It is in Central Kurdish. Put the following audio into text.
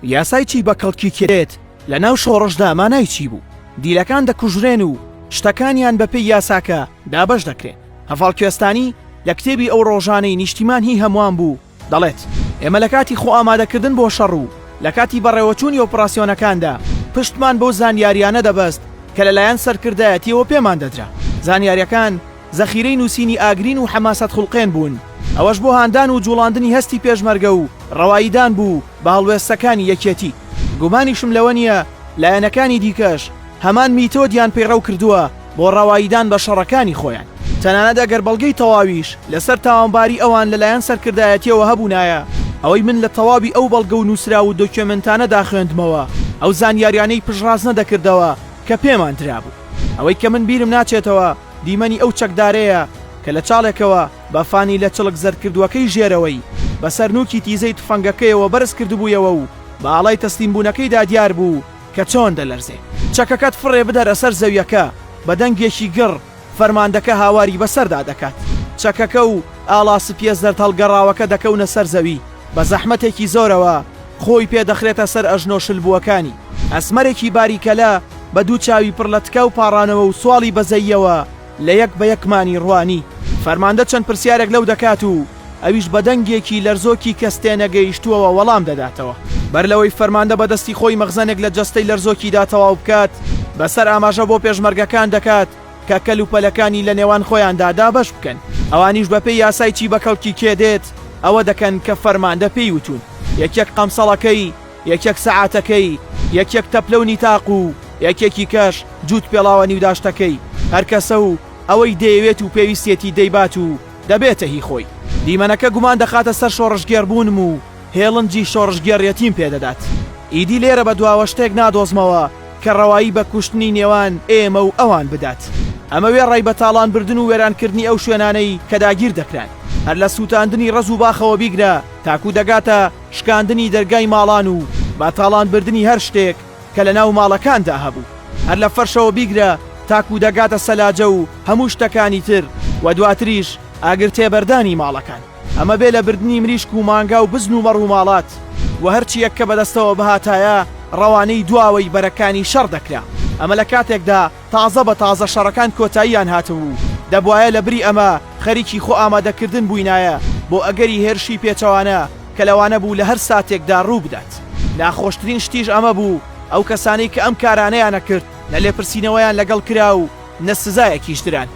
یاسای چی بە کەڵکی کێ دێت لە ناو شۆڕشدا مانای چی بوو؟ دیلەکان دەکوژرێن و شتەکانیان بە پێی یاساکە دابەش دەکرێن. هەڤاڵ کوێستانی لە کتێبی ئەو ڕۆژانەی نیشتیمان هی هەمووان بوو دەڵێت، ئێمە لە کاتی خۆئامادەکردن بۆ شەڕ و لە کاتی بەڕێوەچوونی ئۆپڕاسیۆنەکاندا پشتمان بەو زانیارییانە دەبەست کە لەلایەن سەرکردایەتییەوە پێمان دەدرا. زانیارییەکان زەخیرەی نووسینی ئاگرین و حەماسەتخوڵقێن بوون، ئەوەش بۆ هاندان و جووڵاندنی هەستی پێشمەرگە و ڕەواییدان بوو بە هەڵوێستەکانی یەکێتی. گومانیشم لەوە نییە لایەنەکانی دیکەش هەمان میتۆدیان پەیڕەو کردووە بۆ ڕەواییدان بە شەڕەکانی خۆیان. تەنانەت ئەگەر بەڵگەی تەواویش لەسەر تاوانباری ئەوان لەلایەن سەرکردایەتییەوە هەبوونایە، ئەوەی من لە تەواوی ئەو بەڵگە و نووسراو و دۆکیۆمێنتانەدا خوێندمەوە، ئەو زانیاریانەی پشتڕاست نەدەکردەوە کە پێمان درابوو. ئەوەی کە من بیرم ناچێتەوە دیمەنی ئەو چەکدارەیە کە لە چاڵێکەوە بە فانیلە چڵک زەردکردووەکەی ژێرەوەی بە سەر نووکی تیزەی تفەنگەکەیەوە بەرز کردبوویەوە و بە ئاڵای تەسلیمبوونەکەیدا دیار بوو کە چۆن دەلەرزێ. چەکەکەت فڕێ بدەرە سەر زەویەکە، بە دەنگێکی گڕ فەرماندەکە هاواری بەسەردا دەکات. چەکەکە و ئاڵا سپییە زەردهەڵگەڕاوەکە دەکەونە سەر زەوی. بە زەحمەتێکی زۆرەوە خۆی پێ دەخرێتە سەر ئەژنۆ شلبووەکانی. ئەسمەرێکی باریکەلە بە دوو چاوی پڕ لە تکا و پاڕانەوە و سواڵی بەزەییەوە لە یەک بە یەکمانی ڕوانی. فەرماندە چەند پرسیارێک لەو دەکات و ئەویش بە دەنگێکی لەرزۆکی کەس تێنەگەیشتووەوە وەڵام دەداتەوە. بەر لەوەی فەرماندە بە دەستی خۆی مەخزەنێک لە جەستەی لەرزۆکیدا تەواو بکات، بە سەر ئاماژە بۆ پێشمەرگەکان دەکات کە کەلوپەلەکانی لە نێوان خۆیاندا دابەش بکەن. ئەوانیش بە پێی یاسای چی بە کەڵکی کێ دێت، ئەوە دەکەن کە فەرماندە پێی وتوون. یەکێک قەمسەڵەکەی، یەکێک سەعاتەکەی، یەکێک تەپلە و نیتاق و یەکێکی کەش جووت پێڵاوە نیوداشتەکەی. هەر کەسە و ئەوەی دەیەوێت و پێویستیەتی دەیبات و دەبێتە هی خۆی. دیمەنەکە گومان دەخاتە سەر شۆڕشگێڕبوونم و هێڵنجی شۆڕشگێڕیەتیم پێ دەدات. ئیدی لێرە بەدواوە شتێک نادۆزمەوە کە ڕەوایی بە کوشتنی نێوان ئێمە و ئەوان بدات. ئەمە وێڕای بە تاڵان بردن و وێرانکردنی ئەو شوێنانەی کە داگیر دەکران. هەر لە سووتاندنی ڕەز و باخەوە بیگرە تاکوو دەگاتە شکاندنی دەرگای ماڵان و بە تاڵان بردنی هەر شتێک کە لە ناو ماڵەکاندا هەبوو. هەر لە فەرشەوە بیگرە تاکوو دەگاتە سەلاجە و هەموو شتەکانی تر و دواتریش ئاگر تێبەردانی ماڵەکان. ئەمە بێ لە بردنی مریشک و مانگا و بزن و مەڕ و ماڵات و هەرچییەک کە بەدەستەوە بهاتایە ڕەوانەی دواوەی بەرەکانی شەڕ دەکرا. ئەمە لە کاتێکدا تازە بە تازە شەڕەکان کۆتاییان هاتبوو، دەبوایە لە بری ئەمە خەریکی خۆ ئامادەکردن بووینایە بۆ ئەگەری هێرشی پێچەوانە کە لەوانە بوو لە هەر ساتێکدا ڕوو بدات. ناخۆشترین شتیش ئەمە بوو ئەو کەسانەی کە ئەم کارانەیان ئەکرد نە لێپرسینەوەیان لەگەڵ کرا و نە سزایەکیش دران.